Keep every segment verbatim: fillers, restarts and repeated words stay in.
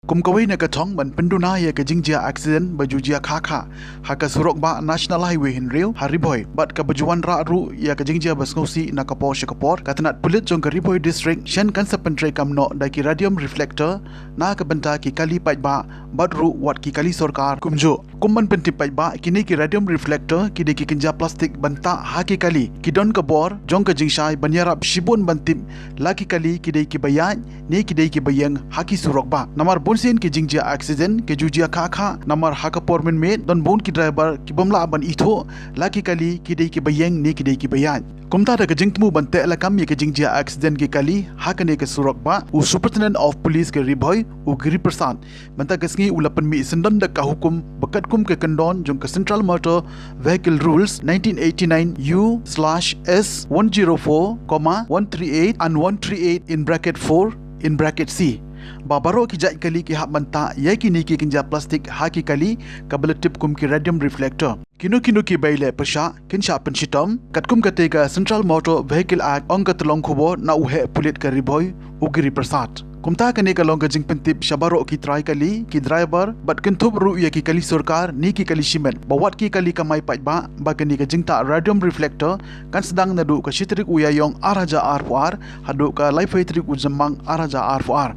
Kum kawei na ka thong ban pynduna ïa ka jingjia accident ba ju jia kha kha ha ka surok bah National Highway hynriew ha Ri Bhoi, bad kaba ju wanrah ruh ïa ka jingjia ba sngewsih na ka por sha ka por, ka tnat pulit jong ka Ri Bhoi District shen kan sa pyntreikam noh da ki radium reflector na ka bynta ki kali paidbah bad ruh wat ki kali sorkar kumjuh. Kum ban pyntip paidbah, kine ki radium reflector ki dei ki kynja plastik ban tah ha ki kali, ki don ka bor jong ka jingshai ban ïarap shibun ban tip la ki kali ki dei kiba ïaid ne ki dei kiba ïeng ha ki surok bah. Namar bunsien ki jingjia accident ki ju jia kha kha namar ha ka por mynmiet don bun ki driver ki bym lah ban ithuh la ki kali ki dei kiba ïeng ne ki dei kiba ïaid. Kumta da ka jingthmu ban teh lakam ïa ka jingjia accident ki kali ha kane ka surok bah, u Superintendent of Police ka Ri Bhoi, u Giri Prasad, mynta ka sngi u la pynmih syndon da ka hukum ba katkum ka kyndon jong ka Central Motor Vehicle Rules nineteen eighty-nine U slash S one zero four, comma, one three eight and one three eight in bracket four in bracket C, ba baroh ki jait kali ki hap ban tah ïa kine ki kynja plastik ha ki kali kaba la tip kum ki radium reflector. Kino kino kiba ïaleh pyrshah kin shah pynshitom, katkum kata ka Central Motor Vehicle Act, ong ka tyllong khubor na u Heh Pulit ka Ri Bhoi, u Giri Prasad. Kumta kane ka long ka jingpyntip sha baroh ki trai kali, ki driver, bad kynthup ruh ïa ki kali sorkar ne ki kali shimet, ba wat ki kali kamai paidbah ba kane ka jingtah radium reflector kan sdang naduh ka shi tarik u Ïaïong ar hajar arphew ar haduh ka laiphew tarik u Jymmang ar hajar arphew ar.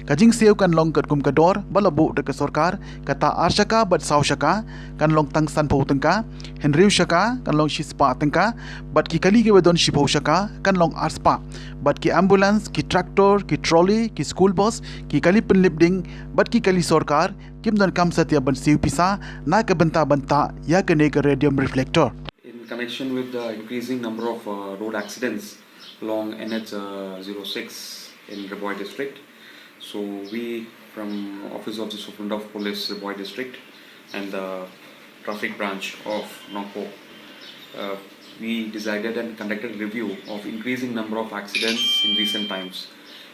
Ka jingsiew kan long katkum ka dor ba la buh da ka sorkar, kata ar shaka bad saw shaka kan long tang sanphew tyngka, hynriew shaka kan long shispah tyngka, bad ki kali kiba don shiphew shaka kan long arspah, bad ki ambulance, ki tractor, ki trolley, ki school bus, ki kali pynlip ding bad ki kali sorkar kim donkam satia ban siew pisa na ka bynta ban tah ïa kane ka radium reflector. In connection with the increasing number of uh, road accidents along N H uh, zero six in Ri Bhoi district, so we from Office of the Superintendent of Police Ri Bhoi district and the traffic branch of Nongpoh, uh, we decided and conducted review of increasing number of accidents in recent times,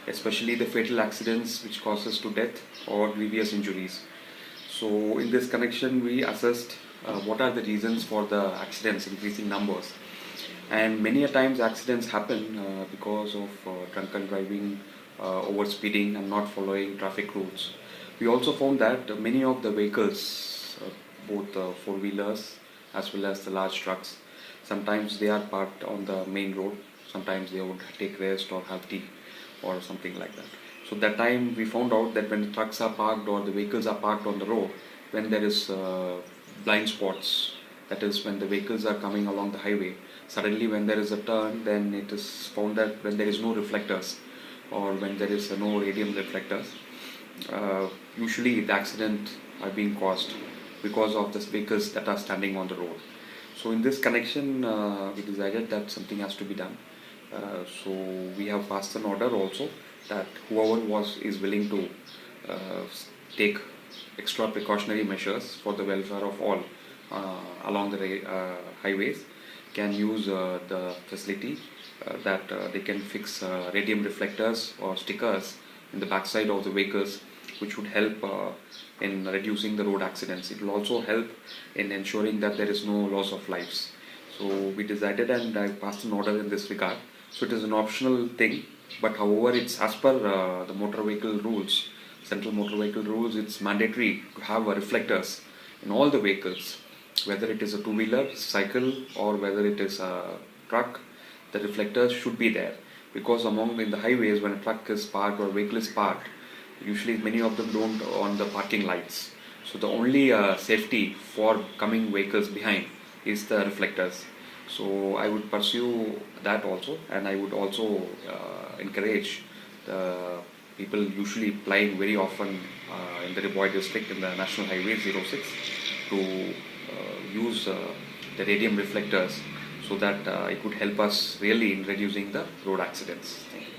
especially the fatal accidents which causes to death or grievous injuries. So in this connection, we assessed uh, what are the reasons for the accidents increasing numbers. And many a times accidents happen uh, because of uh, drunken driving, uh, overspeeding and not following traffic rules. We also found that many of the vehicles, uh, both uh, four-wheelers as well as the large trucks, sometimes they are parked on the main road, sometimes they would take rest or have tea or something like that. So that time we found out that when the trucks are parked or the vehicles are parked on the road, when there is uh, blind spots, that is when the vehicles are coming along the highway, suddenly when there is a turn, then it is found that when there is no reflectors or when there is uh, no radium reflectors, uh, usually the accident are being caused because of the vehicles that are standing on the road. So in this connection, uh, we decided that something has to be done. Uh, so we have passed an order also that whoever was is willing to uh, take extra precautionary measures for the welfare of all uh, along the ra- uh, highways can use uh, the facility uh, that uh, they can fix uh, radium reflectors or stickers in the backside of the vehicles, which would help uh, in reducing the road accidents. It will also help in ensuring that there is no loss of lives. So we decided and I passed an order in this regard. So it is an optional thing, but however, it's as per uh, the motor vehicle rules, central motor vehicle rules, it's mandatory to have uh, reflectors in all the vehicles, whether it is a two-wheeler, cycle, or whether it is a truck, the reflectors should be there. Because among in the highways, when a truck is parked or a vehicle is parked, usually many of them don't on the parking lights. So the only uh, safety for coming vehicles behind is the reflectors. So I would pursue that also, and I would also uh, encourage the people usually plying very often uh, in the Ri Bhoi district in the National Highway zero six to uh, use uh, the radium reflectors so that uh, it could help us really in reducing the road accidents. Thank you.